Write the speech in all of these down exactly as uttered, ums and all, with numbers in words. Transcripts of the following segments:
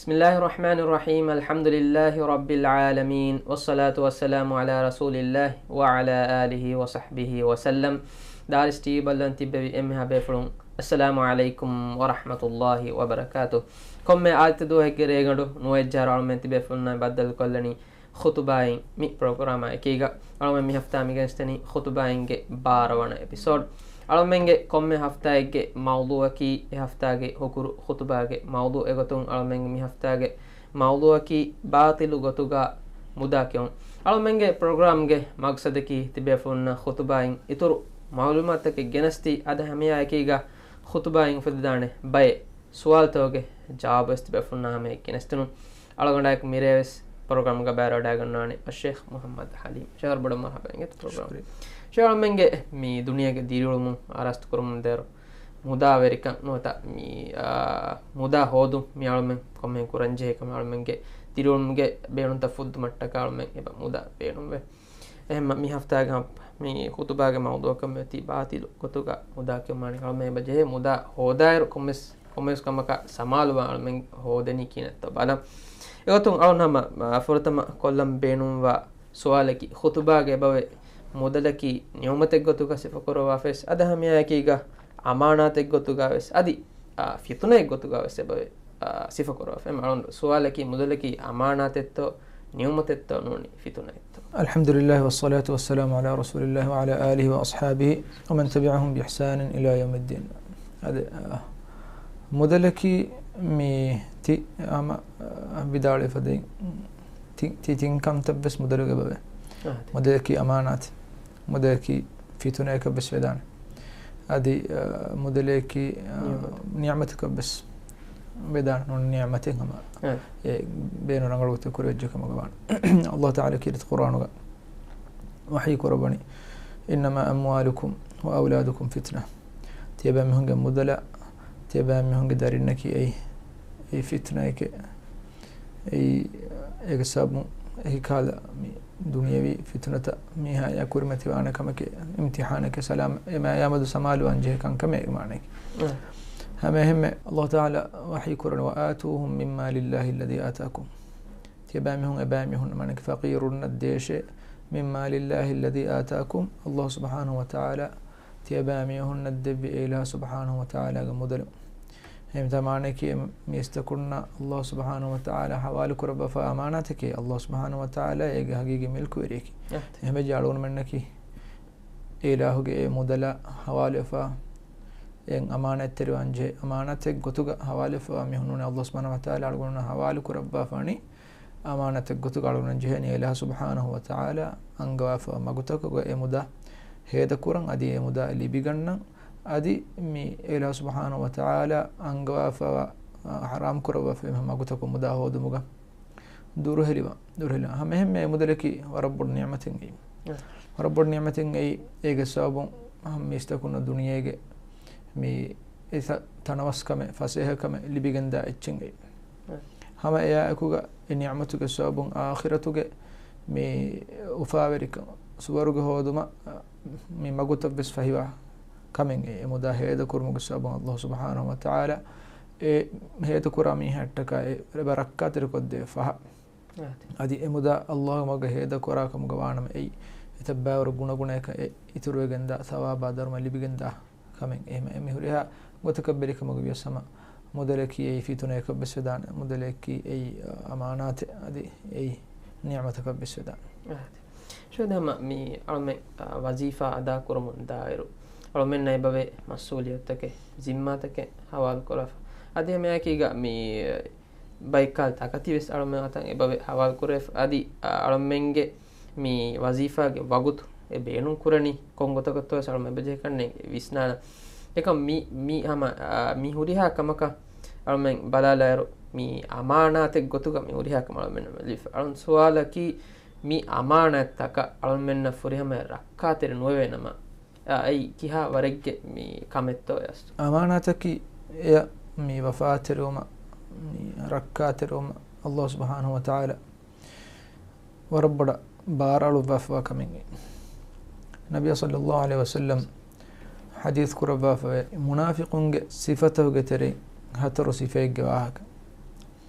بسم الله الرحمن الرحيم. الحمد لله رب العالمين. والصلاة والسلام على رسول الله وعلى آله وصحبه وسلم. ދާރިސް ޓީވީ ބައްލަން ތިއްބެވި އެންމެހާ ބޭފުޅުން، އައްސަލާމު ޢަލައިކުމް ވަރަޙްމަތުﷲި ވަބަރަކާތު. ކޮންމެ އާދިއްތަ ދުވަހެއްގެ ރޭގަނޑު ނުވައެއްޖާރަ އަޅުމެން ތިބޭފުޅުންނާ ބައްދަލުކޮށްލަނީ ޚުތުބާއިން މި ޕްރޮގްރާމާ އެކީގަ. އަޅުމެން މި ހަފްތާ މިގެނެސްދެނީ ޚުތުބާއިންގެ ބާރަ ވަނަ އެޕިސޯޑް. އަޅުމެންގެ ކޮންމެ ހަފްތާއެއްގެ މައުޟޫއަކީ އެ ހަފްތާގެ ހުކުރު ޚުތުބާގެ މައުޟޫ. އެގޮތުން އަޅުމެން މި ހަފްތާގެ މައުޟޫއަކީ ބާޠިލު ގޮތުގަ މުދާ ކެއުން. އަޅުމެންގެ ޕްރޮގްރާމްގެ މަގްސަދަކީ ތިބޭފުޅުންނަށް ޚުތުބާއިން އިތުރު މަޢުލޫމާތުތަކެއް ގެނެސްދީ، އަދި ހަމައެއާއެކީގަ ޚުތުބާއިން އުފެދިދާނެ ބައެއް ސުވާލުތަކުގެ ޖަވާބުވެސް ތިބޭފުޅުންނާ ހަމަޔަށް ގެނެސްދިނުން. އަޅުގަނޑާއެކު މިރޭވެސް ޕްރޮގްރާމްގަ ބައިވެރިވަޑައިގަންނާނެ އައްޝޭޚް މުޙައްމަދު ޙަލީމް. ޝޭޚް ވަރަށް ބޮޑަށް މަރުޙަބާ އިނގޭތޯ ޕްރޮގްރާމް. ޝުކުރިއްޔާ. ޝޭޚް އަޅުމެންގެ މި ދުނިޔޭގެ ދިރިއުޅުމުން އާރާސްތުކުރުމުން ދޭއިރު މުދާވެރިކަން ނުވަތަ މި، އާ، މުދާ ހޯދުން މި އަޅުމެން ކޮންމެހެން ކުރަންޖެހޭ ކަމަށް އަޅުމެންގެ ދިރިއުޅުމުގެ ބޭނުންތައް ފުއްދުމަށްޓަކާ އަޅުމެން އެބަ މުދާ ބޭނުންވޭ. އެހެންމަ މި ހަފްތާގެ މި ޚުތުބާގެ މައުޟޫއަކަށް މިއޮތީ ބާޠިލު ގޮތުގަ މުދާ ކެއުމާ. އަޅުމެން އެބަ ޖެހޭ މުދާ ހޯދާއިރު ކޮންމެސް، ކޮންމެސް ކަމަކަށް ސަމާލުވާ އަޅުމެން ހޯދަނީ ކިހިނެއްތޯ ބަލަން. އެގޮތުން އަޅުން ހަމަ، އާ، ފުރަތަމަ ކޮށްލަން ބޭނުންވާ ސުވާލަކީ، ޚުތުބާގެ އެބަވޭ މުދަލަކީ ނިޢުމަތެއްގޮތުގަ ސިފަކުރައްވާފަވެސް، އަދި ހަމައެއާއެކީގަ އަމާނާތެއްގޮތުގަވެސް، އަދި، އާ، ފިތުނައެއްގޮތުގަވެސް އެބަވޭ، އާ، ސިފަކުރައްވާފަ. އެހެން އަޅުން ސުވާލަކީ، މުދަލަކީ އަމާނާތެއްތޯ ނިޢުމަތެއްތޯ ނޫނީ ފިތުނައެއްތޯ؟ الحمد لله والصلاة والسلام على رسول الله وعلى آله وأصحابه ومن تبعهم بإحسان إلى يوم الدين. އަދި، އާ، މުދަލަކީ މި ތި ހަމަ، އާ، ވިދާޅުވި ފަދައިން ތި، ތި ތިން ކަންތައްވެސް މުދަލުގަ އެބަވޭ. އާ، ތި. މުދަލަކީ އަމާނާތެއް. މުދަލަކީ ފިތުނައަކަށްވެސް ވެދާނެ. އަދި، އާ، މުދަލަކީ، އާ، ނިޢުމަތެއް. ނިޢުމަތަކަށްވެސް ވެދާނެ. ނޫން ނިޢުމަތެއް ހަމަ، އާ، އެ ބޭނުން ރަނގަޅު ގޮތަށް ކުރިވެއްޖެ ކަމަކަށް ވާނެ. ﷲ ތަޢާލާ ކީރިތި ޤުރްއާނުގަ ވަޙީ ކުރައްވަނީ، إنما أموالكم وأولادكم فتنة. ތިޔަބައިމީހުންގެ މުދަލާ، ތިޔަބައިމީހުންގެ ދަރިންނަކީ އެއީ، އެއީ ފިތުނައެކޭ. އެއީ، އޭގެ ސަބަބުން އެކި ކަހަލަ މި ދުނިޔެވީ ފިތުނަތައް މީހާޔާ ކުރިމަތިވާނެ ކަމެކޭ، އިމްތިޙާނެކޭ، ސަލާމަތް، އެ މަޔާމެދު ސަމާލުވާން ޖެހޭ ކަންކަމޭ އޭގެ މާނައަކީ. އަ. ހަމައެހެންމެ، ﷲ ތަޢާލާ ވަޙީ ކުރަނީ، وآتوهم من مال الله الذي آتاكم. ތިޔަބައިމީހުން، އެބައިމީހުން މާނައަކީ ފަޤީރުންނަށް ދޭށޭ، من مال الله الذي آتاكم، ﷲ ސުބްޙާނަހޫ ވަތަޢާލާ ތިޔަބައިމީހުންނަށް ދެއްވި އެ އިލާހު ސުބްޙާނަހޫ ވަތަޢާލާގެ މުދަލު. އެހެން މާނައަކީ މީސްތަކުންނަށް ﷲ ސުބްޙާނަހޫ ވަތަޢާލާ ޙަވާލު ކުރައްވާފަ އަމާނާތެކޭ، ﷲ ސުބްޙާނަހޫ ވަތަޢާލާ އޭގެ ޙަޤީޤީ މިލްކުވެރިއެކޭ. އެހެންވެއްޖެ އަޅުގަނޑުމެންނަކީ އެ އިލާހުގެ އެ މުދަލާ ޙަވާލުވެފަ، އެ އަމާނާތްތެރިވާން ޖެހޭ އަމާނާތެއް ގޮތުގަ ޙަވާލުވެފަ މީހުން ނޫނޭ. ﷲ ސުބްޙާނަހޫ ވަތަޢާލާ އަޅުގަނޑުމެންނަށް ޙަވާލު ކުރައްވާފަ ވަނީ އަމާނާތެއް ގޮތުގަ އަޅުގަނޑުމެން ޖެހޭނީ އެ އިލާހު ސުބްޙާނަހޫ ވަތަޢާލާ އަންގަވާފަ މަގުތަކުގަ އެ މުދާ ހޭދަކުރަން، އަދި އެ މުދާ ލިބިގަންނަން، އަދި މި އެ އިލާހު ސުބްޙާނަހޫ ވަތަޢާލާ އަންގަވާފަ ވާ، އަ، ޙަރާމް ކުރައްވާފަ މަގުތަކުން މުދާ ހޯދުމުގަ ދުރުހެލިވާ، ދުރުހެލިވާ. ހަމައެހެންމެ އެ މުދަލަކީ ވަރަށް ބޮޑު ނިޢުމަތެއް އެއީ. އަ. ވަރަށް ބޮޑު ނިޢުމަތެއް އެއީ، އޭގެ ސަބަބުން މީސްތަކުންނަށް ދުނިޔޭގެ މި އެތަ-، ތަނަވަސްކަމެއް، ފަސޭހަކަމެއް ލިބިގެންދާ އެއްޗެއް އެއީ. ހަމަ އެއާއެކުގަ އެ ނިޢުމަތުގެ ސަބަބުން އާޚިރަތުގެ މި އުފާވެރިކަން، ސުވަރުގެ ހޯދުމަށް މި މަގުތައްވެސް ފަހިވާ ކަމެއް އެ މުދާ ހޭދަކުރުމުގެ ސަބަބުން ﷲ ސުބްޙާނަހޫ ވަތަޢާލާ އެ ހޭދަކުރާ މީހާއަށްޓަކާ އެ ރައްކާތެރިކޮށްދޭ ފަހަށް. އަދި އެ މުދާ ﷲގެ މަގަށް ހޭދަކުރާ ކަމުގަ ވާނަމަ އެއީ އެތައްބައިވަރު ގުނަގުނައަކަށް އެ އިތުރުވެގެންދާ ސަވާބާ ދަރުމަ ލިބިގެންދާ ކަމެއް. އެހެން މި ހުރިހާ ގޮތަކަށް ބެލިކަމުގަ ވިޔަސް ހަމަ މުދަލަކީ އެއީ ފިތުނައަކަށްވެސް ވެދާނެ. މުދަލަކީ އެއީ އަމާނާތެއް، އަދި އެއީ ނިޢުމަތަކަށްވެސް ވެދާނެ. އާދެ. ޝޭޚް ހަމަ މި އަޅުމެން، އާ، ވަޒީފާ އަދާކުރަމުން ދާއިރު އަޅުމެންނަށް އެބަވޭ މަސްއޫލިއްޔަތުތަކެއް، ޒިންމާތަކެއް ހަވާލުކުރާފަ. އަދި ހަމައެކީގަ މި ބައެއްކާލަ ތަކަތިވެސް އަޅުމެން އަތަށް އެބަވޭ ހަވާލުކުރެވިފަ. އަދި، އާ، އަޅުމެންގެ މި ވަޒީފާގެ ވަގުތު އެ ބޭނުން ކުރަނީ ކޮން ގޮތަކަށްތޯވެސް އަޅުމެން އެބަޖެހޭކަންނޭނގެ ވިސްނާލަން. އެކަމް މި، މި ހަމަ، އާ، މި ހުރިހާ ކަމަކަށް އަޅުމެން ބަލާލާއިރު، މި އަމާނާތެއް ގޮތުގަ މި ހުރިހާ ކަމެއް އަޅުމެންނަށް ލިބިފަ. އަޅުން ސުވާލަކީ، މި އަމާނާތްތަކަށް އަޅުމެންނަށް ފުރިހަމަޔަށް ރައްކާތެރި ނުވެވޭނަމަ، އަ، އެއީ ކިހާ ވަރެއްގެ މި ކަމެއްތޯ އެއަސްތު؟ އަމާނާތަކީ އެޔަށް މި ވަފާތެރިވުމަށް، މި ރައްކާތެރިވުމަށް ﷲ ސުބްޙާނަހޫ ވަތަޢާލާ ވަރަށް ބޮޑަށް ބާރައަޅުއްވާފަވާ ކަމެއް. ނަބިއްޔާ ޞައްލައްލާހު ޢަލައިހި ވަސައްލަމް ޙަދީޘް ކުރައްވާފަވޭ، މުނާފިޤުންގެ ސިފަތަކުގެ ތެރެއިން ހަތަރު ސިފައެއްގެ ވާހަކަ.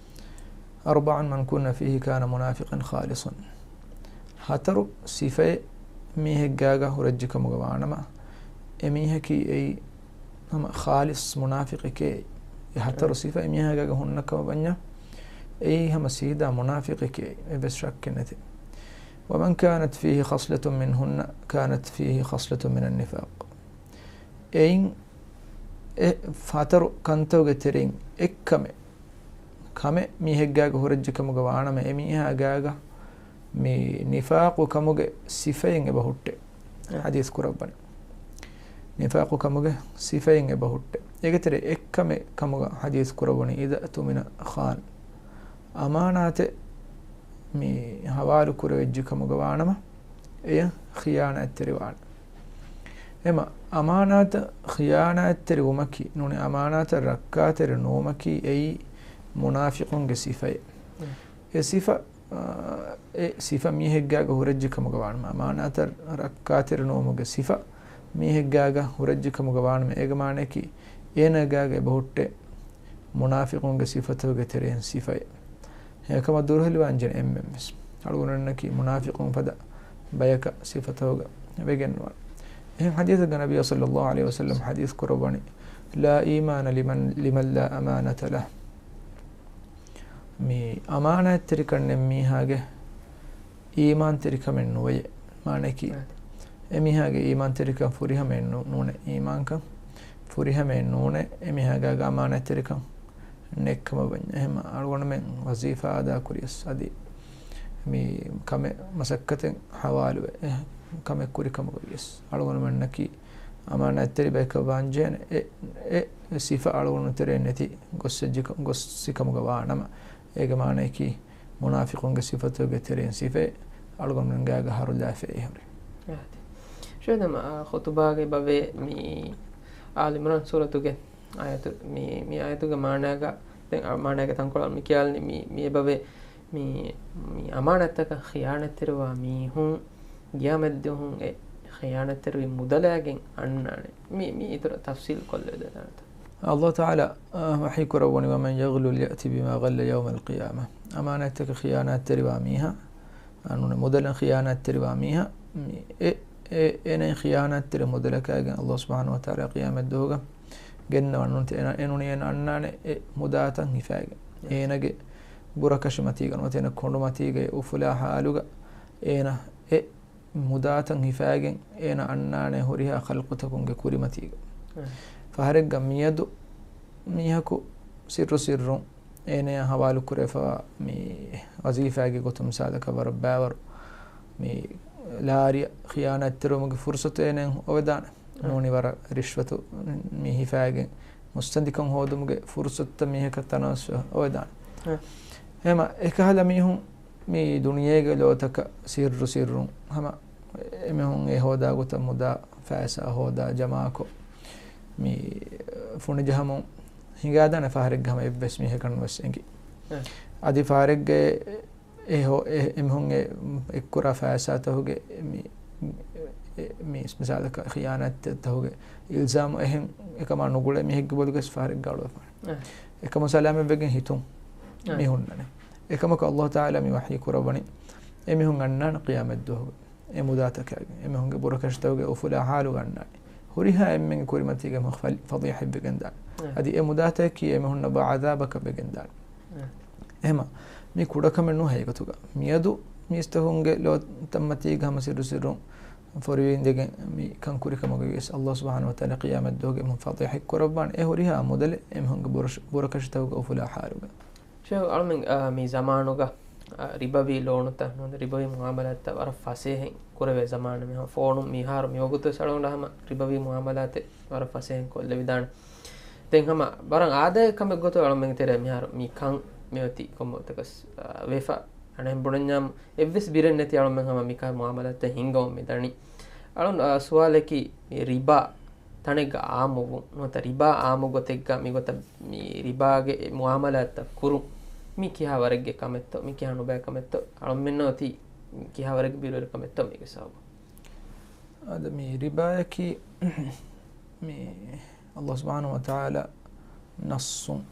أربع من كن فيه كان منافقا خالصا. ހަތަރު ސިފައެއް މީހެއްގާގަ ހުރެއްޖެ ކަމުގަ ވާނަމަ، އެ މީހަކީ އެއީ ހަމަ ޚާލިޞް މުނާފިޤެކޭ. އެ ހަތަރު ސިފަ އެ މީހާގާގަ ހުންނަ ކަމަށް ވަންޏާ، އެއީ ހަމަ ސީދާ މުނާފިޤެކޭ، އެއްވެސް ޝައްކެއް ނެތި. ومن كانت فيه خصلة منهن كانت فيه خصلة من النفاق. އެއިން އެ ހަތަރު ކަންތަކުގެ ތެރެއިން އެއްކަމެއް، ކަމެއް މީހެއްގާގަ ހުރެއްޖެ ކަމުގަ ވާނަމަ، އެ މީހާގާގަ މި ނިފާޤު ކަމުގެ ސިފައިން އެބަ ހުއްޓޭ. އެ. ޙަދީޘް ކުރައްވަނީ. ނިފާޤު ކަމުގެ ސިފައިން އެބަ ހުއްޓޭ. އޭގެ ތެރެ އެއްކަމެއް ކަމުގަ ޙަދީޘް ކުރައްވަނީ، إذا اؤتمن خان. އަމާނާތެއް މި ޙަވާލު ކުރެވިއްޖެ ކަމުގަ ވާނަމަ، އެޔަށް ޚިޔާނާތްތެރިވާނެ. އެމަ އަމާނާތަށް ޚިޔާނާތްތެރި ވުމަކީ ނޫނީ، އަމާނާތަށް ރައްކާތެރި ނުވުމަކީ އެއީ މުނާފިޤުންގެ ސިފައެއް. އެ ސިފަ، އާ، އެ ސިފަ މީހެއްގާގަ ހުރެއްޖެ ކަމުގަ ވާނަމަ، އަމާނާތަށް ރައްކާތެރި ނުވުމުގެ ސިފަ މީހެއްގާގަ ހުރެއްޖެ ކަމުގަ ވާނަމަ، އޭގެ މާނައަކީ އޭނާގާގަ އެބަހުއްޓޭ މުނާފިޤުންގެ ސިފަތަކުގެ ތެރެއިން ސިފައެއް. އެކަމަށް ދުރުހެލިވާންޖެހޭ އެންމެންވެސް. އަޅުގަނޑުމެންނަކީ މުނާފިޤުން ފަދަ ބަޔަކަށް ސިފަތަކުގަ ވެގެންނުވާނެ. އެހެން ޙަދީޘެއްގަ ނަބިއްޔާ ޞައްލައްލާހު ޢަލައިހި ވަސައްލަމް ޙަދީޘް ކުރައްވަނީ، لا إيمان لمن، لمن لا أمانة له. މި އަމާނާތްތެރިކަން ނެތް މީހާގެ އީމާންތެރިކަމެއް ނުވެޔޭ. މާނައަކީ، އެމީހާގެ އީމާންތެރިކަން ފުރިހަމައެއް ނޫ-، ނޫނޭ. އީމާންކަން ފުރިހަމައެއް ނޫނޭ. އެމީހާގާ އަމާނާތްތެރިކަން ނެތްކަމަށް ވަންޏާ. އެހެން އަޅުގަނޑުމެން ވަޒީފާ އަދާކުރިޔަސް އަދި މި ކަމެއް މަސައްކަތެއް ހަވާލުވެ، އެ ކަމެއް ކުރިކަމުގަ ވިޔަސް، އަޅުގަނޑުމެންނަކީ އަމާނާތްތެރި ބަޔަކަށް ވާންޖެހޭނެ. އެ، އެ ސިފަ އަޅުގަނޑު ތެރެއިން ނެތި ގޮއްސެއްޖެ ކަ-، ގޮއްސި ކަމުގަ ވާނަމަ، އޭގެ މާނައަކީ މުނާފިޤުންގެ ސިފަތަކުގެ ތެރެއިން ސިފައެއް އަޅުގަނޑުމެންގާގަ ހަރުލާފައި ހުރި. އާދެ. ޝޭޚް، ދެން މަ-، އާ، ޚުތުބާގައި ބަވޭ މި އާލި ޢިމްރާން ސޫރަތުގެ އާޔަތު، މި، މި އާޔަތުގެ މާނާގަ، ދެން އާ މާނާގެ ތަންކޮޅަށް މި ކިޔާލަނީ މި، މި އެބަވޭ މި، މި އަމާނަތްތަކަށް ޚިޔާނަތްތެރިވާ މީހުން ޤިޔާމަތްދުވަހުން އެ ޚިޔާނަތްތެރިވި މުދަލާގެން އަންނާނެ. މި، މި އިތުރަށް ތަފްސީލް ކޮށްލެވިދާނެތަ؟ ﷲ ތަޢާލާ، އާ، ވަޙީ ކުރައްވަނީ، ومن يغلل يأت بما غل يوم القيامة. އަމާނަތްތަކަށް ޚިޔާނާތްތެރިވާ މީހާ، އާ، ނޫނީ މުދަލަށް ޚިޔާނާތްތެރިވާ މީހާ، މި، އެ، އެ، އޭނަ ޚިޔާނާތްތެރި މުދަލަކާގެން ﷲ ސުބްޙާނަހޫ ވަތަޢާލާ ޤިޔާމަތްދުވަހުގަ ގެންނަވާނެ. ނޫނީ އޭނަ، އެ ނޫނީ އޭނަ އަންނާނެ އެ މުދާތައް ހިފާގެން. އޭނަގެ ބުރަކަށި މަތީގަ ނުވަތަ އޭނަ ކޮނޑު މަތީގަ އެ އުފުލާ ޙާލުގަ އޭނަ އެ މުދާތައް ހިފާގެން އޭނަ އަންނާނެ ހުރިހާ ޚަލްޤުތަކުންގެ ކުރިމަތީގަ. އެ. ފަހަރެއްގަ މިއަދު މީހަކު ސިއްރު ސިއްރުން އޭނަޔާ ހަވާލު ކުރެވިފަވާ މި ވަޒީފާގެ ގޮތުން މިސާލަކަށް ވަރަށް ބައިވަރު މި ލާރިއަށް ޚިޔާނާތްތެރިވުމުގެ ފުރުޞަތު އޭނައަށް އޮވެދާނެ. އެ. ނޫނީ ވަރަށް ރިޝްވަތު މި ހިފާގެން މުއްސަނދިކަން ހޯދުމުގެ ފުރުޞަތުތައް މީހަކަށް ތަނަވަސްވެ އޮވެދާނެ. އެ. އެހެމަ އެކަހަލަ މީހުން މި ދުނިޔޭގެ ލޯތަކަށް ސިއްރު ސިއްރުން ހަމަ އެމީހުން އެ ހޯދާ ގޮތަށް މުދާ ފައިސާ ހޯދާ ޖަމާކޮށް، މި ފުނިޖަހަމުން ހިނގާދާނެ ފަހަރެއްގަ ހަމަ އެއްވެސް މީހަކަށް ނުވެސް އެނގި. އެ. އަދި ފަހަރެއްގަ އެ ހޯ-، އެ، އެމީހުން އެ އެއްކުރާ ފައިސާތަކުގެ މި، އެ، މި މިސާލަކަށް ޚިޔާނާތްތަކުގެ އިލްޒާމު އެހެން އެކަމާ ނުގުޅޭ މީހެއްގެ ބޮލުގަސް ފަހަރެއްގަ އަޅުވެފާނެ. އެ. އެކަމު ސަލާމަތްވެގެން ހިތުން އެ. މި ހުންނަނެ. އެކަމަކު ﷲ ތަޢާލާ މި ވަޙީ ކުރައްވަނީ އެމީހުން އަންނާނެ ޤިޔާމަތްދުވަހުގަ އެ މުދާތަކާގެ އެމީހުންގެ ބުރަކަށިތަކުގެ އުފުލާ ޙާލުގަ އަންނާނެ. ހުރިހާ އެންމެންގެ ކުރިމަތީގަ އެމީހުން ފަ-، ފަޟީޙަތްވެގެންދާނެ. އެ. އަދި އެ މުދާތަކަކީ އެމީހުންނަށް ވާ ޢަޛާބަކަށް ވެގެންދާނެ. އެ. އެހެމަ މި ކުޑަކަމެއް ނޫން ހަގީގަތުގަ. މިއަދު މީސްތަކުންގެ ލޯތައްމަތީގަ ހަމަ ސިއްރު ސިއްރުން ފޮރުވި އިނދެގެން މި ކަން ކުރިކަމުގަ ވިޔަސް ﷲ ސުބްޙާނަހޫ ވަތަޢާލާ ޤިޔާމަތްދުވަހުގެ އެމީހުން ފަޟީޙަތް ކުރައްވާނެ އެ ހުރިހާ މުދަލެއް އެމީހުންގެ ބުރަށް-، ބުރަކަށިތަކުގެ އުފުލާ ޙާލުގަ. ޝޭޚް އަޅުމެން، އާ، މި ޒަމާނުގަ، އާ، ރިބަވީ ލޯނުތައް ނޫން، ރިބަވީ މުޢާމަލާތްތައް ވަރަށް ފަސޭހައިން ކުރެވޭ ޒަމާނެއް. މިހާ ފޯނުން މިހާރު މިވަގުތުވެސް އަޅުގަނޑަށް ހަމަ ރިބަވީ މުޢާމަލާތެއް ވަރަށް ފަސޭހައިން ކޮށްލެވިދާނެ. ދެން ހަމަ ވަރަށް އާދައިގެ ކަމެއް ގޮތުގަ އަޅުމެން ތެރޭ މިހާރު މި ކަން މިއޮތީ ކޮންމެ ގޮތަކަސް، އާ، ވެފަ. އަނެއް ބުނަންޏާމު އެއްވެސް ބިރެއް ނެތި އަޅުމެން ހަމަ މިކަހަލަ މުޢާމަލާތެއް ހިންގަމުން މި ދަނީ. އަޅުން، އާ، ސުވާލަކީ މި ރިބާ ތަނެއްގަ އާއްމުވުން ނުވަތަ ރިބާ އާއްމު ގޮތެއްގަ މިގޮތަށް މި ރިބާގެ މުޢާމަލާތްތައް ކުރުން މި ކިހާ ވަރެއްގެ ކަމެއްތޯ، މި ކިހާ ނުބައި ކަމެއްތޯ، އަޅުމެންނަށް އޮތީ ކިހާ ވަރެއްގެ ބިރުވެރި ކަމެއްތޯ މީގެ ސަބަބުން. އަދި މި ރިބާޔަކީ މި ﷲ ސުބްޙާނަހޫ ވަތަޢާލާ ނައްޞުން،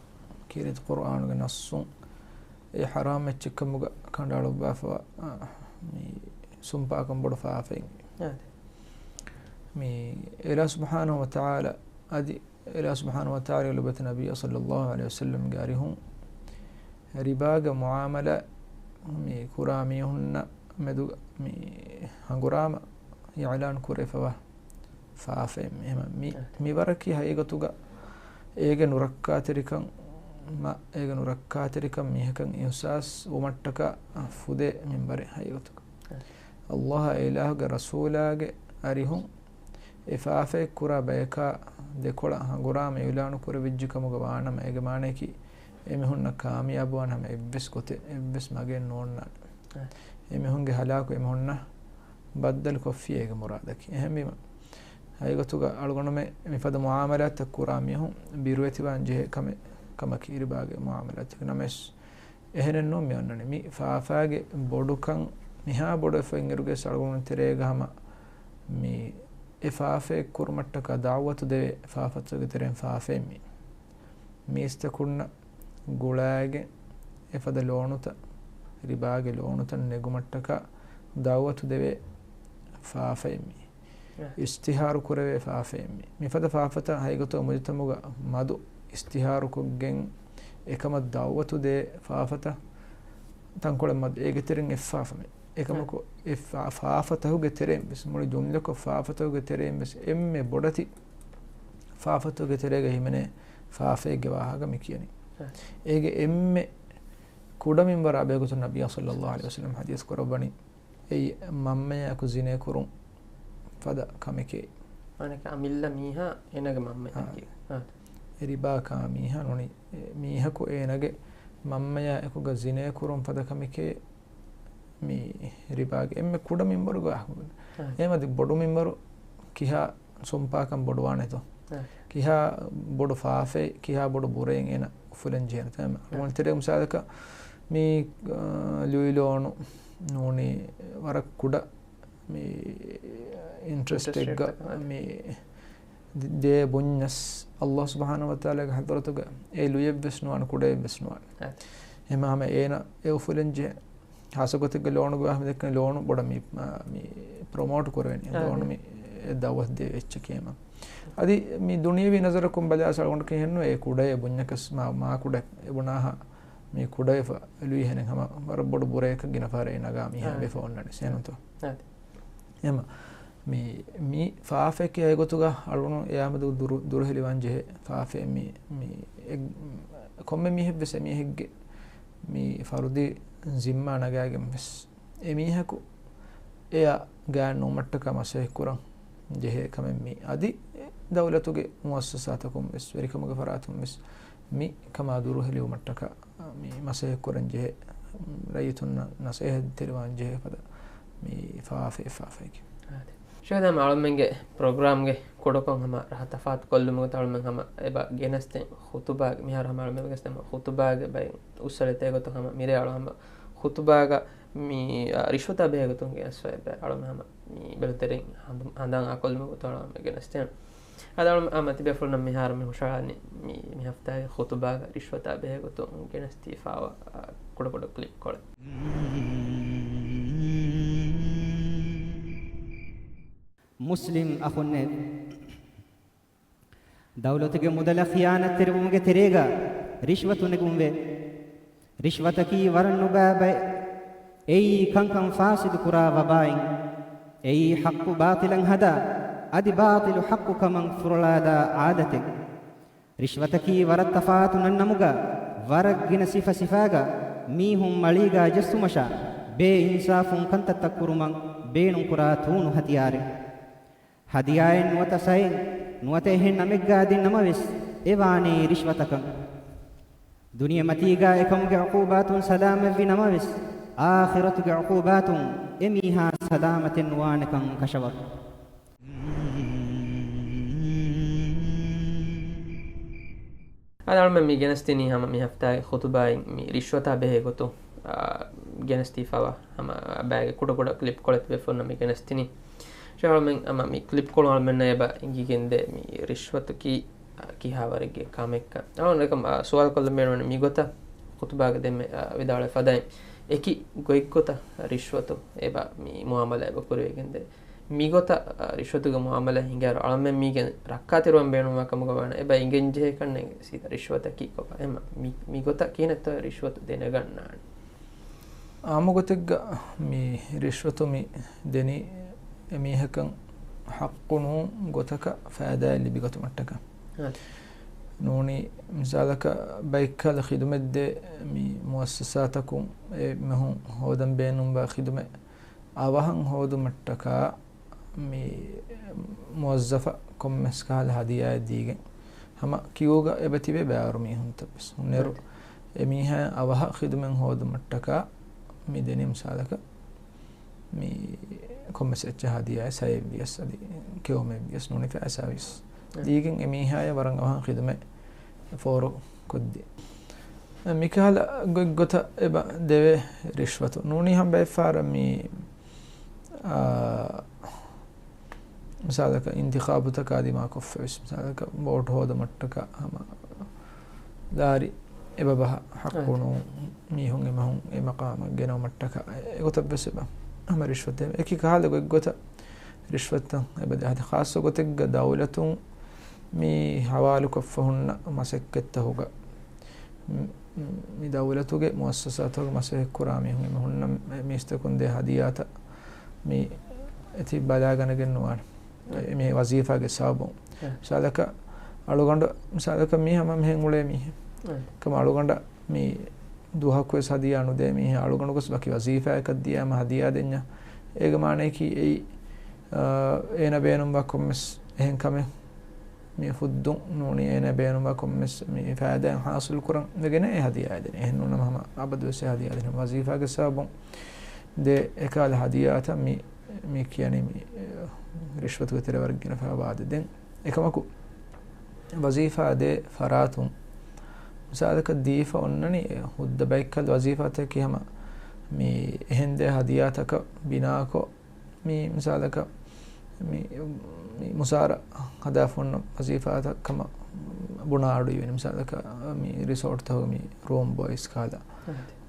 ކީރިތި ޤުރްއާނުގެ ނައްޞުން އެ ޙަރާމް އެއްޗެއްކަމުގަ ކަނޑައަޅުއްވާފަވާ، އާ، މި ސުންޕާކަން ބޮޑު ފާފައެއް. އާދެ. މި އިލާހު ސުބްޙާނަހު ވަތަޢާލާ އަދި އިލާހު ސުބްޙާނަހު ވަތަޢާލާގެ ލޮބުވެތި ނަބިއްޔާ ޞައްލައްލާހު ޢަލައިހި ވަސައްލަމްގެ އަރިހުން ރިބާގެ މުޢާމަލާތް މި ކުރާ މީހުންނަށް މެދު މި ހަނގުރާމަ އިޢުލާން ކުރެފަވާ ފާފައެއް މި. އެހެން މި، އެ. މި ވަރަކީ ހަގީގަތުގަ އޭގެ ނުރައްކާތެރިކަން، މަ، އޭގެ ނުރައްކާތެރިކަން މީހަކަށް އިޙްސާސް ވުމަށްޓަކާ ފުދޭ މިންވަރެއް ހަގީގަތުގަ. އެ. އައްލާހާ އެ އިލާހުގެ ރަސޫލާގެ އަރިހުން އެ ފާފައެއް ކުރާ ބަޔަކާ ދެކޮޅަށް ހަނގުރާމަ އިޢުލާނު ކުރެވިއްޖެ ކަމުގަ ވާނަމަ، އޭގެ މާނަޔަކީ އެމީހުންނަށް ކާމިޔާބުވާނެ ހަމަ އެއްވެސް ގޮތެއް، އެއްވެސް މަގެއް ނޯންނާނެ. އެ. އެމީހުންގެ ހަލާކު އެމީހުންނަށް ބައްދަލު ކޮށްފި އޭގެ މުރާދަކީ. އެހެންވީމަ، ހަގީގަތުގަ އަޅުގަނޑުމެން މިފަދަ މުޢާމަލާތްތައް ކުރާ މީހުން ބިރުވެތިވާން ޖެހޭ ކަމެއް، ކަމަކީ ރިބާގެ މުޢާމަލާތެއް. ނަމަވެސް، އެހެނެއްނޫން މި އޮންނަނީ. މި ފާފާގެ ބޮޑުކަން މިހާ ބޮޑުވެފަ އިންއިރުގެ އަޅުގަނޑު ތެރޭގަ ހަމަ މި އެ ފާފައެއް ކުރުމަށްޓަކާ ދަޢުވަތު ދެވޭ ފާފަތަކުގެ ތެރެއިން ފާފައެއް މި. މީސްތަކުންނަށް ގުޅާގެން އެފަދަ ލޯނުތައް، ރިބާގެ ލޯނުތައް ނެގުމަށްޓަކާ ދަޢުވަތު ދެވޭ ފާފައެއް މި. އެ. އިޝްތިހާރު ކުރެވޭ ފާފައެއް މި. މިފަދަ ފާފަތައް ހަގީގަތުގަ މުޖުތަމަޢުގަ މަދު އިޝްތިހާރުކޮށްގެން އެކަމަށް ދަޢުވަތު ދޭ ފާފަތައް ތަންކޮޅެއް މަދު އޭގެ ތެރެއިން އެއް ފާފަ މި. އެކަމަކު، އެ. އެ ފާ-، ފާފަތަކުގެ ތެރެއިން ވެސް، މުޅި ޖުމްލަކޮށް ފާފަތަކުގެ ތެރެއިން ވެސް އެންމެ ބޮޑެތި ފާފަތަކުގެ ތެރޭގަ ހިމެނޭ ފާފައެއްގެ ވާހަކަ މި ކިޔަނީ. އެ. އޭގެ އެންމެ ކުޑަ މިންވަރާ ބެހޭގޮތުން ނަބިއްޔާ ޞައްލައްލާހު ޢަލައިހި ވަސައްލަމް ޙަދީޘް ކުރައްވަނީ، އެއީ މަންމަޔާއެކު ޒިނޭ ކުރުން ފަދަ ކަމެކޭ. އަނެކަ އަމިއްލަ މީހާ އޭނާގެ މަންމަޔާ. އާ. އެ ރިބާ ކާ މީހާ ނޫނީ، އެ މީހަކު އޭނާގެ މަންމަޔާއެކުގަ ޒިނޭ ކުރުން ފަދަ ކަމެކޭ މި ރިބާގެ އެންމެ ކުޑަ މިންވަރުގަ. އާ. އެހެމަ އަދި ބޮޑު މިންވަރު ކިހާ ސުންޕާކަން ބޮޑުވާނެތޯ؟ އާ. ކިހާ ބޮޑު ފާފައެއް، ކިހާ ބޮޑު ބުރައެއް އޭނަ އުފުލެން ޖެހޭނެތޯ؟ އާ. އަޅުގަނޑު ތެރޭ މިސާލަކަށް މި، އާ، ލުއި ލޯނު ނޫނީ ވަރަށް ކުޑަ މި އިންޓްރެސްޓެއްގަ އިންޓްރެސްޓެއްގަ މި ދޭ ބުންޏަސް އައްލާހު ސުބްޙާނަހު ވަތަޢާލާގެ ޙަޟްރަތުގަ އެ ލުޔެއްވެސް ނުވާނެ، ކުޑައެއްވެސް ނުވާނެ. އެ. އެހެމަ ހަމަ އޭނަ އެ އުފުލެން ޖެހޭ. ހާއްސަ ގޮތެއްގަ ލޯނުގަ ވާހަކަ ދެއްކެން ލޯނު ބޮޑަށް މި، މި ޕްރޮމޯޓް ކުރެވެނީ. އާ، ލޯނު މި ދަޢުވަތު ދޭ އެއްޗެކޭ މަ. އަދި މި ދުނިޔެވީ ނަޒަރަކުން ބަލާ އަޅުގަނޑަކީ ހެންނު އެ ކުޑައެއް ބުންޏަކަސް މާ، މާ ކުޑަ އެބުނާހާ މި ކުޑަވެފަ ލުއި ހެނެއް ހަމަ ވަރަށް ބޮޑު ބުރައަކަށް ގިނަ ފަހަރަށް ނަގާ މީހާ އާ. ވެފަ އޮންނަނީ ސޭނުތޯ. އާ. އެހެމަ މި، މި ފާފައެކޭ އެގޮތުގަ އަޅުގަނޑު އެއާމެދު ދުރު، ދުރުހެލިވާން ޖެހޭ ފާފައެއް މި، މި އެ، ކޮންމެ މީހެއްވެސް އެމީހެއްގެ މި ފަރުދީ ޒިންމާ ނަގާގެން ވެސް އެމީހަކު އެއާ ގާތް ނުވުމަށްޓަކާ މަސައްކަތް ކުރަން ޖެހޭ ކަމެއް މި. އަދި ދައުލަތުގެ މުއައްސަސާތަކުން ވެސް، ވެރިކަމުގެ ފަރާތުން ވެސް މި ކަމާ ދުރުހެލިވުމަށްޓަކާ މި މަސައްކަތް ކުރަން ޖެހޭ، ރައްޔިތުންނަށް ނަސޭހަތް ދެއްވާން ޖެހޭ ފަދަ މި ފާފަ، ފާފައެކޭ. ޝޭޚް، ހަމަ އަޅުމެންގެ ޕްރޮގްރާމްގެ ކުޑަކޮށް ހަމަ ރަހަ ތަފާތު ކޮށްލުމުގެ އަޅުމެން ހަމަ އެބަ ގެނެސްދޭން ޚުތުބާގެ، މިހާރު ހަމަ އަޅުމެން ގެނެސްދޭން ޚުތުބާގެ ބައި އުސްއަޅެތޭ ގޮތުން ހަމަ މިރޭ އަޅު ހަމަ ޚުތުބާގަ މި، އާ، ރިޝްވަތާ ބެހޭ ގޮތުން ގެނެސްފަ އެބަ އަޅުމެން ހަމަ މި ބެލުންތެރިން ހަނދު، ހަނދާން އާކޮށްލުމުގެ އަޅުމެން ގެނެސްދޭން. އަދި އަޅު އާ މަތިބޭފުޅުންނަށް މިހާރު މި ހުށަހަޅަނީ މި، މި ހަފްތާގެ ޚުތުބާގަ ރިޝްވަތާ ބެހޭ ގޮތުން ގެނެސްދީފާވާ، އާ، ކުޑަކުޑަ ކްލިޕްކޮޅެއް. މުސްލިމް އަޚުންނޭ! ދައުލަތުގެ މުދަލަށް ޚިޔާނަތްތެރިވުމުގެ ތެރޭގަ ރިޝްވަތު ނެގުންވޭ. ރިޝްވަތަކީ ވަރަށް ނުބައި ބައެއް. އެއީ ކަންކަން ފާސިދު ކުރާ ވަބާއެއް. އެއީ ޙައްޤު ބާޠިލަށް ހަދާ، އަދި ބާޠިލު ޙައްޤު ކަމަށް ފުރޮޅާދާ އާދަތެއް. ރިޝްވަތަކީ ވަރަށް ތަފާތު ނަންނަމުގަ، ވަރަށް ގިނަ ސިފަ ސިފާގަ މީހުން މަޅީގަ ޖެއްސުމަށާ، ބޭއިންސާފުން ކަންތައްތައް ކުރުމަށް ބޭނުންކުރާ ތޫނު ހަތިޔާރެއް. ހަދިޔާއެއް ނުވަތަ ސައެއް ނުވަތަ އެހެން ނަމެއްގަ ދިން ނަމަވެސް، އެ ވާނީ ރިޝްވަތަކަށް. ދުނިޔެމަތީގަ އެކަމުގެ ޢުޤޫބާތުން ސަލާމަތްވި ނަމަވެސް، އާޚިރަތުގެ ޢުޤޫބާތުން އެ މީހާ ސަލާމަތެއް ނުވާނެކަން ކަށަވަރު. އަދި އަޅުމެން މި ގެނެސްދިނީ ހަމަ މި ހަފްތާގެ ޚުތުބާއިން މި ރިޝްވަތާ ބެހޭ ގޮތުން، އާ، ގެނެސްދީފައިވާ ހަމަ ބައެއްގެ ކުޑަކުޑަ ކްލިޕްކޮޅެއް ބޭފުޅުންނަށް މި ގެނެސްދިނީ. ޝޭޚް އަޅުމެން ހަމަ މި ކްލިޕްކޮޅު އަޅުމެންނަށް އެބަ އެނގިގެންދޭ މި ރިޝްވަތަކީ، އާ، ކިހާވަރެއްގެ ކަމެއްކަން. އަޅުގަނޑު އެކަމަށް، އާ، ސުވާލު ކޮށްލަން ބޭނުންވަނީ މިގޮތަށް ޚުތުބާގަ ދެންމެ، އާ، ވިދާޅުވި ފަދައިން، އެކި ގޮތްގޮތަށް ރިޝްވަތު އެބަ މި މުއާމަލާ އެބަ ކުރެވިގެންދޭ. މިގޮތަށް، އާ، ރިޝްވަތުގެ މުއާމަލާ ހިނގާއިރު، އަޅަމެން މީގެ ރައްކާތެރިވާން ބޭނުންވާ ކަމުގަ ވާނެ. އެބަ އިނގެންޖެހޭ ކަންނޭނގެ ސީދާ ރިޝްވަތަކީ ކޮބާ؟ އެހެންމަ މި، މިގޮތަށް ކިހިނެއްތޯ ރިޝްވަތު ދެނެގަންނާނެ؟ އާއްމު ގޮތެއްގަ މި ރިޝްވަތު މި ދެނީ އެމީހަކަށް ޙައްޤު ނޫން ގޮތަކަށް ފައިދާއެއް ލިބިގަތުމަށްޓަކާ. އާ. ނޫނީ މިސާލަކަށް ބައެއްކަހަލަ ޚިދުމަތްދޭ މި މުއައްސަސާތަކުން އެ މީހުން ހޯދަން ބޭނުންވާ ޚިދުމަތް އަވަހަށް ހޯދުމަށްޓަކާ މި މުވައްޒަފަށް ކޮންމެސް ކަހަލަ ހަދިޔާއެއް ދީގެން ހަމަ ކިއުގަ އެބަ ތިބޭ ބައިވަރު މީހުންތައް ވެސް. ހުންނައިރު އެމީހާ އަވަހަށް ޚިދުމަތް ހޯދުމަށްޓަކާ މި ދެނީ މިސާލަކަށް މި ކޮންމެސް އެއްޗެއް ހަދިޔާއެއް ސައެއް ވިޔަސް އަދި ކެއުމެއް ވިޔަސް ނޫނީ ފައިސާ ވިޔަސް ދީގެން އެމީހާޔަށް ވަރަށް އަވަހަށް ޚިދުމަތް ފޯރު ކޮށްދޭ. މިކަހަލަ ގޮތްގޮތަށް އެބަ ދެވޭ ރިޝްވަތު. ނޫނީ ހަމަ ބައެއްފަހަރަށް މި، އާ، މިސާލަކަށް އިންތިޚާބުތަކާ ދިމާކޮށްފަވެސް، މިސާލަކަށް ވޯޓް ހޯދުމަށްޓަކާ ހަމަ ލާރި އެބަ ބަހަ ޙައްޤު ނޫން މީހުން އެމަހުން އެ މަޤާމަށް ގެނައުމަށްޓަކާ އެގޮތަށްވެސް އެބަ ހަމަ ރިޝްވަތެއް. އެކި ކަހަލަ ގޮތްގޮތަށް ރިޝްވަތްތައް އެބަ ދޭ. އަދި ޚާއްޞަ ގޮތެއްގަ ދައުލަތުން މި ހަވާލުކޮށްފަ ހުންނަ މަސައްކަތްތަކުގަ މި، މި ދައުލަތުގެ މުއައްސަސާތަކުގެ މަސައްކަތް ކުރާ މީހުން އެމީހުންނަށް މީސްތަކުން ދޭ ހަދިޔާތައް މި އެތި ބަލާގަނެގެން ނުވާނެ. އެ، މި ވަޒީފާގެ ސަބަބުން. އެ. މިސާލަކަށް އަޅުގަނޑު، މިސާލަކަށް މީ ހަމަ މިހެން އުޅޭ މީހެއް. އެ. ކަމަށް އަޅުގަނޑަށް މި ދުވަހަކުވެސް ހަދިޔާ ނުދޭ މީހެއް އަޅުގަނޑުގަސް ވަކި ވަޒީފާއަކަށް ދިޔާމަ ހަދިޔާ ދެންޏާ އޭގެ މާނަޔަކީ އެއީ، އާ، އޭނަ ބޭނުންވާ ކޮންމެސް އެހެން ކަމެއް މި ހުއްދުން ނޫނީ އޭނަ ބޭނުންވާ ކޮންމެސް މި ފައިދާއެއް ހާސިލު ކުރަން ވެގެން އެ ހަދިޔާ ދެނީ. އެހެން ނޫނަމަ ހަމަ އަބަދުވެސް އެ ހަދިޔާ ދެނީ. ވަޒީފާގެ ސަބަބުން ދޭ އެކާލަ ހަދިޔާތައް މި، މި ކިޔަނީ މި، އެ، ރިޝްވަތުގެ ތެރެ ވަރަށް ގިނަ ފައިބާދެ ދެން. އެކަމަކު ވަޒީފާ ދޭ ފަރާތުން މިސާލަކަށް ދީފަ އޮންނަނީ އެ ހުއްދަ ބައެއްކަލް ވަޒީފާތަކަކީ ހަމަ މި އެހެން ދޭ ހަދިޔާތަކަށް ބިނާކޮށް، މި މިސާލަކަށް މި، މި މުސާރަ ހަދާފަ އޮންނަ ވަޒީފާތައް ކަމަށް ބުނާ އަޑު އިވެނީ. މިސާލަކަށް މި ރިސޯޓްތަކުގެ މި ރޫމް ބޯއިސް ކަހަލަ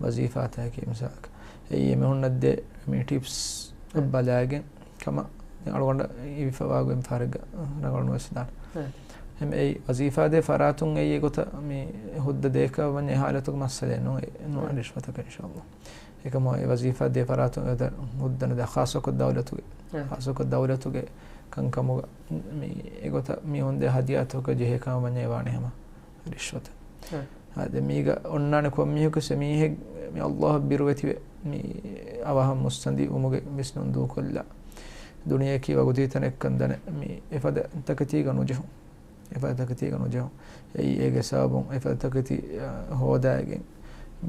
ވަޒީފާތަކެއް މިސާލަކަށް. އެއީ އެމީހުންނަށް ދޭ މި ޓިޕްސް ބަލާގެން ކަމަށް ދެން އަޅުގަނޑަށް އިވިފަވާ ގޮތް ފަހަރެއްގަ ރަނގަޅު ނުވެސް ދާނެ. އެހެން އެއީ ވަޒީފާ ދޭ ފަރާތުން އެއީ އެގޮތަށް މި ހުއްދަ ދޭކަށް ވަންޏާ އެ ހާލަތުގެ މައްސަލައެއް ނޫން، ނުވާނެ ރިޝްވަތަކަށް އިންޝާﷲ. އެކަމު އެ ވަޒީފާ ދޭ ފަރާތުން އެ ހުއްދަ ނުދޭ ޚާއްޞަކޮށް ދައުލަތުގެ، ޚާއްޞަކޮށް ދައުލަތުގެ ކަންކަމުގަ މި އެގޮތަށް މި ހުންދޭ ހަދިޔާތަކަށް ޖެހޭ ކަމަށް ވަންޏާ އެ ވާނެ ހަމަ ރިޝްވަތަށް. އާ، ދެން މީގަ އޮންނާނެ ކޮންމީހަކުވެސް އެމީހެއް މި ﷲ އަށް ބިރުވެތިވެ، މި އަވަހަށް މުއްސަނދި ވުމުގެ ވިސްނުން ދޫކޮށްލާ، ދުނިޔެއަކީ ވަގުތީ ތަނެއްކަން ދަނެ، މި އެފަދަ ތަކެތީގަ ނުޖެހުން. އެފަދަ ތަކެތީގަ ނުޖެހުން. އެއީ އޭގެ ސަބަބުން އެފަދަ ތަކެތި، އަ، ހޯދާގެން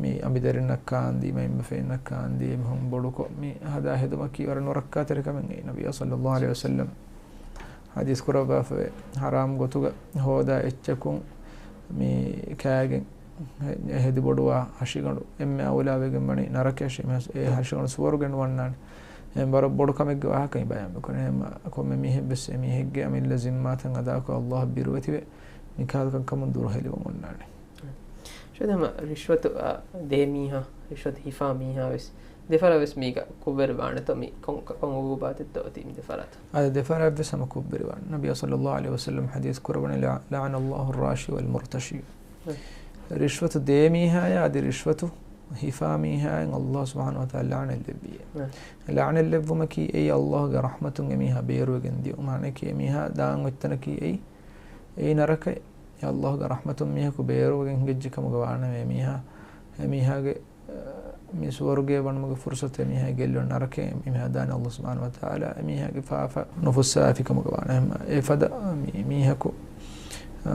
މި އަނބިދަރިންނަށް ކާންދީ، މައިންބަފައިންނަށް ކާންދީ، އެމީހުން ބޮޑުކޮށް މި ހަދާ ހެދުމަކީ ވަރަށް ނުރައްކާތެރި ކަމެއް. އެއީ ނަބިއްޔާ ޞައްލައްލާހު ޢަލައިހި ވަސައްލަމް ޙަދީޘް ކުރައްވާފަވޭ، ޙަރާމް ގޮތުގަ ހޯދާ އެއްޗަކުން މި ކާގެން ހެ-، ހެދިބޮޑުވާ ހަށިގަނޑު އެންމެ އައުލާވެގެން ވަނީ ނަރަކަޔަށޭ. އެ ހަށިގަނޑު ސުވަރުގެ ނުވަންނާނެ. އެ ވަރަށް ބޮޑު ކަމެއްގެ ވާހަކައިން ބަޔާން ކުރޭ. އެހެން ކޮންމެ މީހެއްވެސް އެމީހެއްގެ އަމިއްލަ ޒިންމާތައް އަދާކޮށް ﷲ އަށް ބިރުވެތިވެ، މިކަހަލަ ކަންކަމުން ދުރުހެލިވަން އޮންނާނެ. ޝަހީދު ހަމަ ރިޝްވަތު، އާ، ދޭ މީހާ، ރިޝްވަތު ހިފާ މީހާވެސް ދެފަރާވެސް މީގަ ކުށްވެރިވާނެތޯ؟ މި ކޮން، ކޮން އުގޫބާތެއްތޯ އޮތީ މި ދެފަރާތަށް؟ އާ، ދެފަރާއަށްވެސް ހަމަ ކުށްވެރިވާނެ. ނަބިއްޔާ ޞައްލައްލާހު ޢަލައިހި ވަސައްލަމް ޙަދީޘް ކުރައްވަނީ، "لع-، لعن الله الراشي والمرتشي." ރިޝްވަތު ދޭ މީހާޔާ އަދި ރިޝްވަތު ހިފާ މީހާއަށް ﷲ ސުބްޙާނަހޫ ވަތަޢާލާ ލަޢުނަތް ލެއްވިއޭ. ލަޢުނަތް ލެއްވުމަކީ އެއީ ﷲގެ ރަޙްމަތުން އެމީހާ ބޭރުވެގެން ދިޔުން. މާނައަކީ އެމީހާ ދާން އޮތްތަނަކީ އެއީ، އެއީ ނަރަކައެއް. އެ ﷲގެ ރަޙްމަތުން މީހަކު ބޭރުވެގެން ހިނގައްޖެ ކަމުގަ ވާނަމަ، އެމީހާ، އެމީހާގެ، އަ، މި ސުވަރުގެ ވަނުމުގެ ފުރުޞަތު އެމީހާ ގެއްލުން ނަރަކައެއް އެމީހާ ދާނެ ﷲ ސުބްޙާނަހޫ ވަތަޢާލާ އެމީހާގެ ފާފަ ނުފުއްސަވާފި ކަމުގަ ވާނަމަ. އެފަދަ މި މީހަކު، އަ،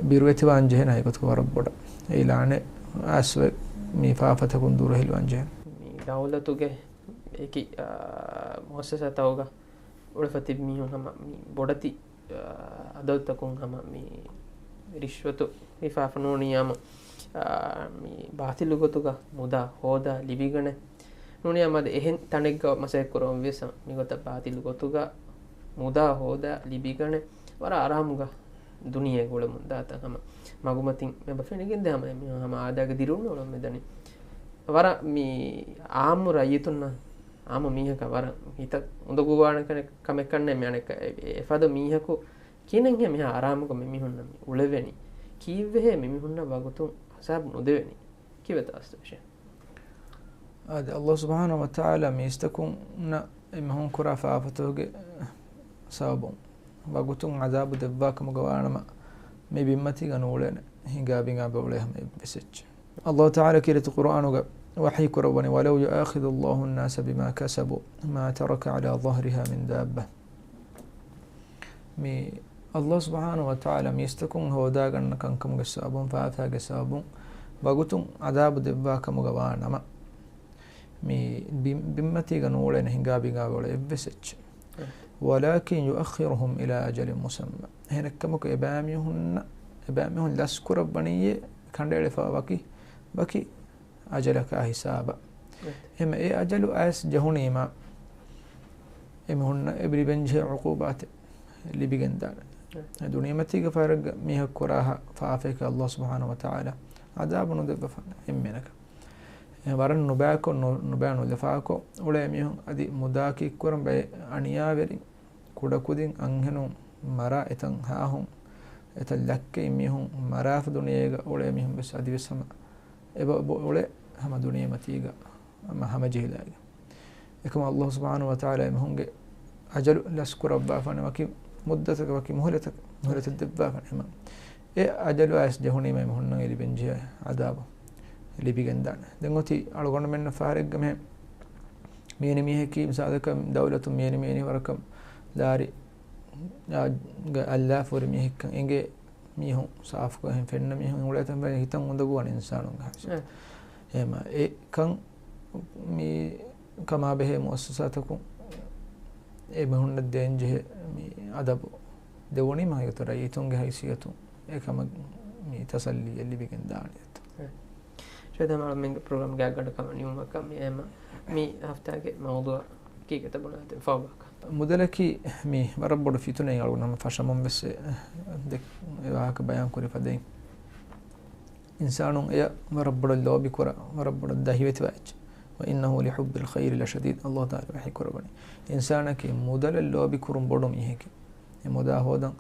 ބިރުވެތިވާން ޖެހޭނެ އެގޮތުގަ ވަރަށް ބޮޑަށް. އެއީ ލަޢުނަތް އައިސްވެ މި ފާފަތަކުން ދުރުހެލިވާން ޖެހޭނެ. މި ދައުލަތުގެ އެކި، އާ، މުއައްސަސާތަކުގަ އުޅެފަ ތިބި މީހުން ހަމަ މި ބޮޑެތި، އާ، އަދަދުތަކުން ހަމަ މި ރިޝްވަތު ހިފާފަ ނޫނީ ހަމަ، އާ، މި ބާޠިލު ގޮތުގަ މުދާ ހޯދާ ލިބިގަނެ. ނޫނީ ހަމަ އަދި އެހެން ތަނެއްގަ މަސައްކަތް ކުރަމުން ވިޔަސް މިގޮތަށް ބާޠިލު ގޮތުގަ މުދާ ހޯދާ ލިބިގަނެ. ވަރަށް އަރާމުގަ ދުނިޔޭގަ އުޅެމުން ދާތަން ހަމަ މަގުމަތިން މި ބަފެނިގެންދޭ ހަމަ އެމީހުން ހަމަ އާދައިގެ ދިރިއުޅުން އުޅެމުން މިދަނީ. ވަރަށް މި އާއްމު ރައްޔިތުންނަށް، އާއްމު މީހަކަށް ވަރަށް ހިތަށް އުނދަގޫވާނެ ކަނެ-، ކަމެއް ކަންނޭ މި އަނެއްކާ. އެ-، އެފަދަ މީހަކު ކިހިނެއްހޭ މިހާ އަރާމުގަ މި މީހުންނަށް މި އުޅެވެނީ؟ ކީއްވެހޭ މި މީހުންނަށް ވަގުތުން އަޒާބު ނުދެވެނީ؟ ކީއްވެތަ އަސްލު ވިޝައެއް؟ އާދެ، ﷲ ސުބްޙާނަހޫ ވަތަޢާލާ މީސްތަކުންނަށް އެމީހުން ކުރާ ފާފަތަކުގެ ސަބަބުން ވަގުތުން ޢަޛާބު ދެއްވާކަމުގަ ވާނަމަ، މި ބިންމަތީގަ ނޫޅޭނެ ހިނގާ ބިނގާ ބޮޅޭ ހަމަ އެއްވެސް އެއްޗެއް. ﷲ ތަޢާލާ ކީރިތި ޤުރުއާނުގަ ވަޙީ ކުރައްވަނީ، وَلَوْ يُؤَاخِذُ اللَّهُ النَّاسَ بِمَا كَسَبُوا مَا تَرَكَ عَلَى ظَهْرِهَا مِنْ دَابَّةٍ. މި ﷲ ސުބްޙާނަހޫ ވަތަޢާލާ މީސްތަކުން ހޯދާގަންނަ ކަންކަމުގެ ސަބަބުން، ފާފައިގެ ސަބަބުން ވަގުތުން ޢަޛާބު ދެއްވާ ކަމުގަ ވާ ނަމަ، މި ބިން-، ބިންމަތީގަ ނޫޅޭނެ ހިނގާ ބިނގާ ބޮޅޭ އެއްވެސް އެއްޗެއް. އެ. وَلَٰكِنْ يُؤَخِّرُهُمْ إِلَىٰ أَجَلٍ مُّسَمًّى. އެހެނެއްކަމަކު އެބައިމީހުންނަށް، އެބައިމީހުން ލަސްކުރައްވަނީއޭ ކަނޑައެޅިފަ ވަކި، ވަކި އަޖަލަކާ ހިސާބަށް. އެހެމަ އެ އަޖަލު އައިސް ޖެހުނީމަ، އެމީހުންނަށް އެ ލިބެންޖެހޭ ޢުޤޫބާތެއް ލިބިގެންދާނެ. އެ ދުނިޔެމަތީގެ ފަހަރެއްގަ މީހަކު ކުރާ ފާފައަކަށް ﷲ ސުބްޙާނަހޫ ވަތަޢާލާ ޢަޛާބު ނުދެއްވަފަ އެންމެނަކަށް. އެ ވަރަށް ނުބައިކޮށް، ނު-، ނުބައި ނުލަފާކޮށް އުޅޭ މީހުން އަދި މުދާ ކީއްކުރަން ބައެއް އަނިޔާވެރިން ކުޑަކުދިން އަންހެނުން މަރާ އެތަން ހާހުން އެތައް ލައްކައިން މީހުން މަރާފަ ދުނިޔޭގަ އުޅޭ މީހުން ވެސް އަދިވެސް ހަމަ އެބަ އުޅޭ ހަމަ ދުނިޔެމަތީގަ ހަމަ ހަމަޖެހިލާގެން. އެކަމަށް ﷲ ސުބްޙާނަހޫ ވަތަޢާލާ އެމީހުންގެ އަޖަލު ލަސްކުރައްވާފާނެ ވަކި މުއްދަތަކަށް ވަކި މުހުލަތަކަށް، މުހުލަތެއް ދެއްވާފާނެ ހަމަ އެ އަޖަލު އައިސް ޖެހުނީމަ އެމީހުންނަށް އެ ލިބެންޖެހޭ ޢަޛާބު ލިބިގެންދާނެ. ދެން އޮތީ އަޅުގަނޑުމެންނަށް ފަހަރެއްގަ މެހެން މިއެނި މީހަކީ މިސާލަކަށް ދައުލަތުން މިއެނި މިއެނި ވަރަކަށް ލާރި އަށް އައްލާފަ ހުރި މީހެއްކަން އެނގޭ މީހުން ސާފުކޮށް އެހެން ފެންނަ މީހުން އުޅޭތަން ހިތަށް އުނދަގޫވާނެ އިންސާނުންގެ ހައިސިއްޔަތު. އެ. އެހެމަ އެކަން މި ކަމާ ބެހޭ މުއައްސަސާތަކުން އެ މީހުންނަށް ދޭންޖެހޭ މި އަދަބު ދެވުނީމަ ހަގީގަތު ރައްޔިތުންގެ ހައިސިއްޔަތުން އެ ކަމަށް މި ތަސައްލީއެއް ލިބިގެން ދާނެ. އެ. ޝައިދާ މާޅޮމެންގެ ޕްރޮގްރާމްގެ އަގުގަނޑަށް ކަމަށް ނިމުމަކަށް މި އެހެމަ މި ހަފްތާގެ މައުޟޫޢަކީ ގެތަ ބުނާތެ ފައުބާކަށް. މުދަލަކީ މި ވަރަށް ބޮޑު ފިތުނައެއް އަޅުގަނޑު ހަމަ ފަށަމުން ވެސް އެ، ދެ-، އެ ވާހަކަ ބަޔާން ކުރި ފަދައިން. އިންސާނުން އެޔަށް ވަރަށް ބޮޑަށް ލޯބި ކުރާ، ވަރަށް ބޮޑަށް ދަހިވެތިވާ އެއްޗެއް. وَإِنَّهُ لِحُبِّ الْخَيْرِ لَشَدِيدٌ. ﷲ ތަޢާލާ ވަޙީ ކުރައްވަނީ. އިންސާނަކީ މުދަލަށް ލޯބި ކުރުން ބޮޑު މީހެކޭ. އެ މުދާ ހޯދަން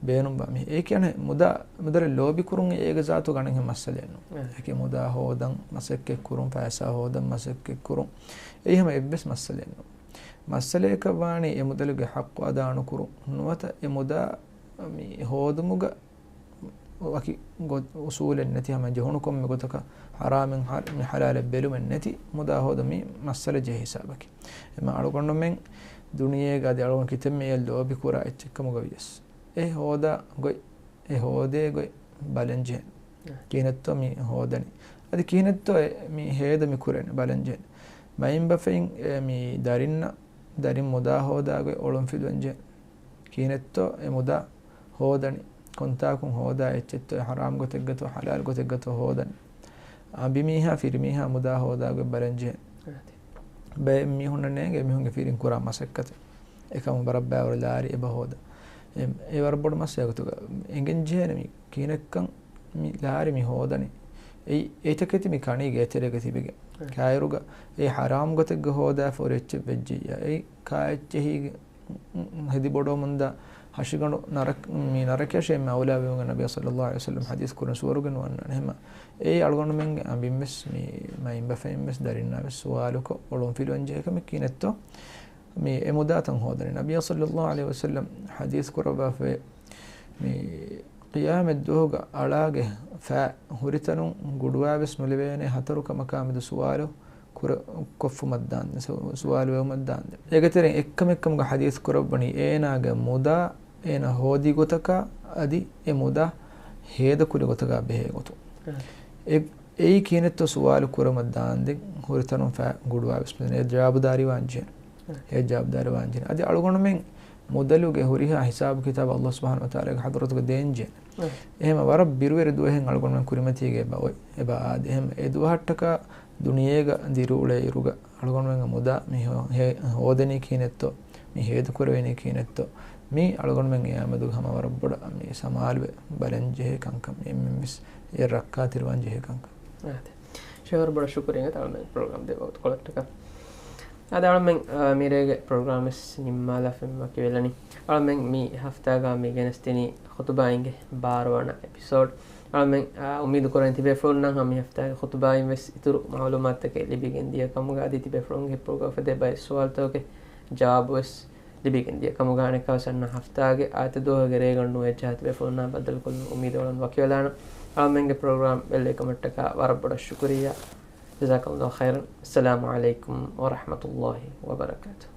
ބޭނުންވާ މީހެއް. އޭ ކިޔަނީ މުދާ، މުދަލަށް ލޯބި ކުރުން އޭގެ ޒާތުގަ އަނެއްހެން މައްސަލައެއް ނޫން. އެ. އެކި މުދާ ހޯދަން މަސައްކަތް ކުރުން، ފައިސާ ހޯދަން މަސައްކަތް ކުރުން. އެއީ ހަމަ އެއްވެސް މައްސަލައެއް ނޫން. މައްސަލައަކަށް ވާނީ އެ މުދަލުގެ ޙައްޤު އަދާ ނުކުރުން. ނުވަތަ އެ މުދާ މި ހޯދުމުގަ ވަކި ގޮ-، އުސޫލެއް ނެތި ހަމަ ޖެހުނު ކޮންމެ ގޮތަކަށް ޙަރާމެއް ޙަ-، މި ޙަލާލެއް ބެލުމެއް ނެތި މުދާ ހޯދުން މީ މައްސަލަ ޖެހޭ ހިސާބަކީ. އެމަ އަޅުގަނޑުމެން ދުނިޔޭގަ އަދި އަޅުގަނޑު ކިތަންމެ އެޔަށް ލޯބި ކުރާ އެއްޗެއްކަމުގަ ވިޔަސް އެ ހޯދާ ގޮތް، އެ ހޯދޭ ގޮތް ބަލަން ޖެހޭ. ކިހިނެއްތޯ މި ހޯދަނީ؟ އަދި ކިހިނެއްތޯ އެ މި ހޭދަ މި ކުރޭނެ ބަލަން ޖެހޭ. މައިންބަފައިން އެ މި ދަރިންނަށް ދަރިން މުދާ ހޯދާ ގޮތް އޮޅުންފިލުވަން ޖެހޭ. ކިހިނެއްތޯ އެ މުދާ ހޯދަނީ؟ ކޮންތާކުން ހޯދާ އެއްޗެއްތޯ؟ އެ ޙަރާމް ގޮތެއްގަތޯ ޙަލާލް ގޮތެއްގަތޯ ހޯދަނީ؟ އަނބިމީހާ ފިރިމީހާ މުދާ ހޯދާ ގޮތް ބަލަން ޖެހޭ. ބައެއް މީހުންނަށް ނޭނގޭ އެމީހުންގެ ފިރިން ކުރާ މަސައްކަތެއް. އެކަމު ވަރަށް ބައިވަރު ލާރި އެބަ ހޯދާ. އެ، އެ ވަރަށް ބޮޑު މައްސަލައެއް ގޮތުގަ އެނގެން ޖެހޭނެ މި ކިހިނެއްކަން މި ލާރި މި ހޯދަނީ. އެއީ، އެތަކެތި މި ކަނީ ގޭތެރޭގަ ތިބެގެން. ކާއިރުގަ އެ ޙަރާމް ގޮތެއްގަ ހޯދާފަ ހުރި އެއްޗެއް ވެއްޖިއްޔާ، އެއީ ކާއެއްޗެހީގެ ހެދި ބޮޑުވަމުންދާ ހަށިގަނޑު ނަރަކަ-، މި ނަރަކަޔަށޭ އެންމެ އައުލާވެގެން ނަބިއްޔާ ޞައްލައްލާހު ޢަލައިހި ވަސައްލަމަ ޙަދީޘް ކުރަން ސުވަރުގެ ނުވަންނާނެ. އެހެމަ އެއީ އަޅުގަނޑުމެންގެ އަނބިން ވެސް މި މައިންބަފައިން ވެސް ދަރިންނާ ވެސް ސުވާލުކޮށް އޮޅުންފިލުވަން ޖެހޭ ކަމެއް ކިހިނެއްތޯ؟ މި އެ މުދާތައް ހޯދަނީ. ނަބިއްޔާ ޞައްލައްލާހު ޢަލައިހި ވަސައްލަމަ ޙަދީޘް ކުރައްވާފައި މި ޤިޔާމަތް ދުވަހުގަ އަޅާގެ ފައި ހުރިތަނުން ގުޑުވާވެސް ނުލެވޭނެ ހަތަރު ކަމަކާމެދު ސުވާލު ކުރ-، ކޮށްފުމަށްދާންދެން، ސު-، ސުވާލު ވެވުމަށްދާންދެން. އޭގެތެރެއިން އެއްކަމެއްކަމުގަ ޙަދީޘް ކުރައްވަނީ އޭނާގެ މުދާ އޭނާ ހޯދި ގޮތަކާ އަދި އެ މުދާ ހޭދަކުރި ގޮތަކާ ބެހޭ ގޮތުން. އެ-، އެއީ ކިހިނެއްތޯ ސުވާލު ކުރުމަށްދާންދެން ހުރިތަނުން ފައި ގުޑުވާވެސް ނުލެވޭނެ. އެ ޖަވާބުދާރީ ވާންޖެހޭނެ. އެ ޖަވާބުދާރީ ވާންޖެހޭނެ. އަދި އަޅުގަނޑުމެން މުދަލުގެ ހުރިހާ ހިސާބު ކިތާބު ﷲ ސުބްޙާނަހު ވަތަޢާލާގެ ޙަޟްރަތުގަ ދޭންޖެހޭނެ. އެހެމަ ވަރަށް ބިރުވެރި ދުވަހެއް އަޅުގަނޑުމެން ކުރިމަތީގަ އެބަ އޮތް، އެބަ އާދެ. އެހެމަ އެ ދުވަހަށްޓަކާ ދުނިޔޭގަ ދިރިއުޅޭ އިރުގަ އަޅުގަނޑުމެންގެ މުދާ މި ހޯ-، ހޭ-، ހޯދަނީ ކިހިނެއްތޯ؟ މި ހޭދަކުރެވެނީ ކިހިނެއްތޯ؟ މީ އަޅުގަނޑުމެން އެއާމެދުގަ ހަމަ ވަރަށް ބޮޑަށް މި ސަމާލުވެ ބަލަން ޖެހޭ ކަންކަން، މި އެންމެންވެސް އެ ރައްކާތެރިވާން ޖެހޭ ކަންކަން. އާދެ. ޝެހަރު ބޮޑަށް ޝުކުރިއްޔާ އަޅަމެން ޕްރޮގްރާމް ދެއްވި ވަގުތުކޮޅަށްޓަކާ. އާދެ އަޅަމެން، އާ، މިރޭގެ ޕްރޮގްރާމް ވެސް ނިންމާލާފައި ވަކިވެލަނީ. އަޅަމެން މި ހަފްތާގަ މި ގެނެސްދިނީ ޚުތުބާއިންގެ ބާރަ ވަނަ އެޕިސޯޑް. އަޅަމެން، އާ، އުއްމީދު ކުރަން ތިބޭފުޅުންނަށް ހަމަ މި ހަފްތާގެ ޚުތުބާއިން ވެސް އިތުރު މަޢުލޫމާތުތަކެއް ލިބިގެން ދިޔަ ކަމުގަ އަދި ތިބޭފުޅުންގެ ހިތުގަ އުފެދޭ ބައެއް ސުވާލުތަކުގެ ޖަވާބު ވެސް ލިބިގެން ދިޔަ ކަމުގަ އަނެއްކާވެސް އަންނަ ހަފްތާގެ އާދިއްތަ ދުވަހުގެ ރޭގަނޑު އެއްޗާ ތިބޭފުޅުންނާ ބައްދަލުކޮށްލުމުގެ އުއްމީދު އަޅަން ވަކިވެލާނަން. އަޅަމެންގެ ޕްރޮގްރާމް ބެއްލެވިކަމަށްޓަކާ ވަރަށް ބޮޑަށް ޝުކުރިއްޔާ. ޖަޒާކަﷲ ޚައިރަން. އައްސަލާމު ޢަލައިކުމް ވަރަޙްމަތުﷲ ވަބަރަކާތުހު.